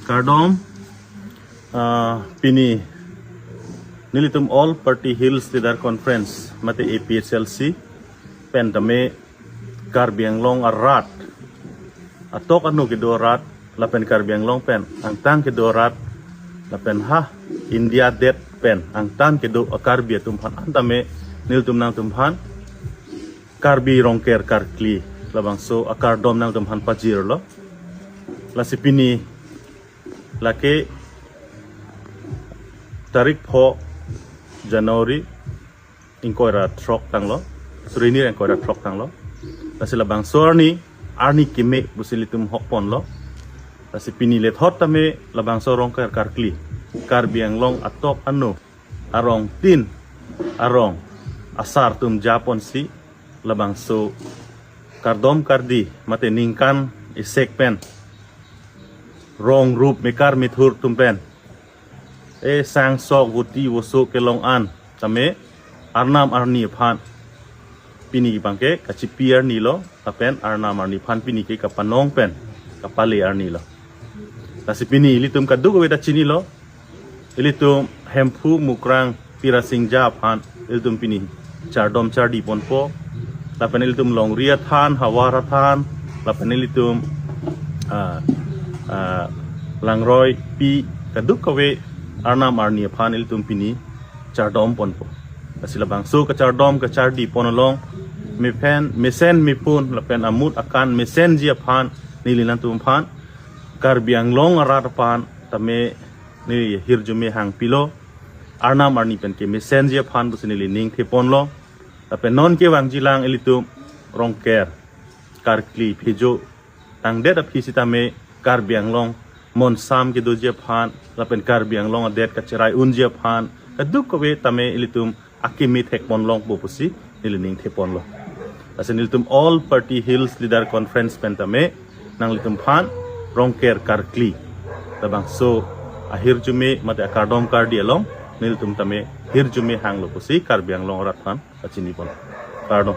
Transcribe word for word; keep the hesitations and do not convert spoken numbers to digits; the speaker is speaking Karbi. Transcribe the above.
Kardom, ah, pini nelitum All Party Hills Leader Conference mate A P H L C pen tame Karbi Anglong arat, atok anu kedo arat lapen Karbi Anglong pen angtan kedo arat lapen ha India det pen angtan kedo a-Karbi atum aphan an tame nelitum nangtum aphan Karbi Rongker Karkli labangso akardom nangtum aphan pajirlo. Lasi pini lake tarik pho January ingkoi ra throk tanglo, suri hini ingkoi ra throk tanglo. Lasi labangso arni, arni keme pusi ilitum hokponlo. Lasi pini lethot tame labangso Rongker Karkli, Karbi Anglong atok anu, arong tin, arong asar atum japonsi labangso kardom kardi mate ningkan isek pen rong rup mekar methur atum pen e sang sok voti voso kelong an tame arnam arni aphan pini abangke kachipi arni lo, lapen arnam arni aphan pini ke kapanong pen kapale arni lo. Lasi pini ilitum kadokave ta chinilo, ilitum Hemphu Mukrang Pirasingja aphan ilitum pini chardom chardi ponpo. Lapen ilitum Longri athan, Hawar athan, lapen ilitum, ah, ah, Langroi pi, kadokave arnam arni aphan ilitum pini chardom ponpo. Lasi labangso kachardom kachardi pon along mephen mesen mepun lapen amut akan mesenji aphan neli nangtum aphan Karbi Anglong arat aphan tame neli hirjume hangpilo, arnam arni pen kemesenji aphan pusi neli ning theponlo. Lapen non kevangjilang ilitum Rongker Karkli phojo tangdet aphi sitame Karbi Anglong monsam kedoji aphan lapen Karbi Anglong adet kacherai unji aphan kadokave tame ilitum akeme thekpon longpo pusi neli ning theponlo. Lasi nelitum All Party Hills Leader Conference pen tame nanglitum aphan Rongker Karkli labangso ahirjume mate akardom kardi along nelitum tame hirjume hanglo pusi Karbi Anglong arat aphan kachini pon. Kardom.